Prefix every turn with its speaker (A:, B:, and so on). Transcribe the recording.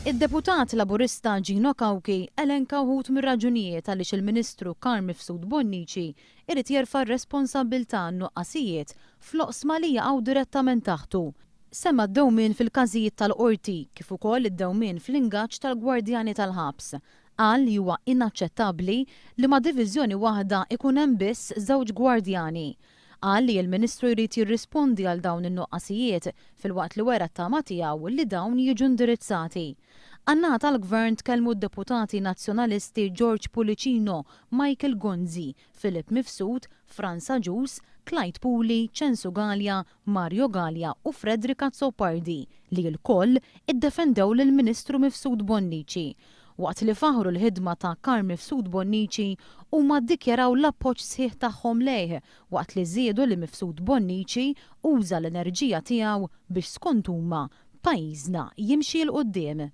A: Id-Deputat Laburista Gino Cauchi elenka wħud mir-raġunijiet għaliex il-Ministru Carm Mifsud Bonnici irid jerfa' r-responsabbiltà għan-nuqqasijiet fl-oqsma li jaqgħu direttament taħtu. Semma d-dewmien fil-każijiet tal-Qorti kif ukoll id-dewmien fl-ingaġġ tal-gwardjani tal-ħabs. Qal li huwa inaċċettabbli li ma' diviżjoni waħda ikun hemm biss żewġ gwardjani. Qal li l-Ministru jrid jirrispondi għal dawn in-nuqqasijiet filwaqt li wera t-tama tiegħu li dawn jiġu indirizzati. Għan-naħa tal-Gvern tkellmu d-Deputati Nazzjonalisti George Pullicino, Michael Gonzi, Philip Mifsud, Frans Agius, Clyde Puli, Ċensu Galea, Mario Galea u Frederick Azzopardi li lkoll iddefendew lill-Ministru Mifsud Bonnici. Waqt li faħħru l-ħidma ta' Carm Mifsud Bonnici, huma ddikjaraw l-appoġġ sħiħ tagħhom lejh waqt li żiedu li Mifsud Bonnici uża l-enerġija tiegħu biex skont huma, pajjiżna jimxi 'l quddiem.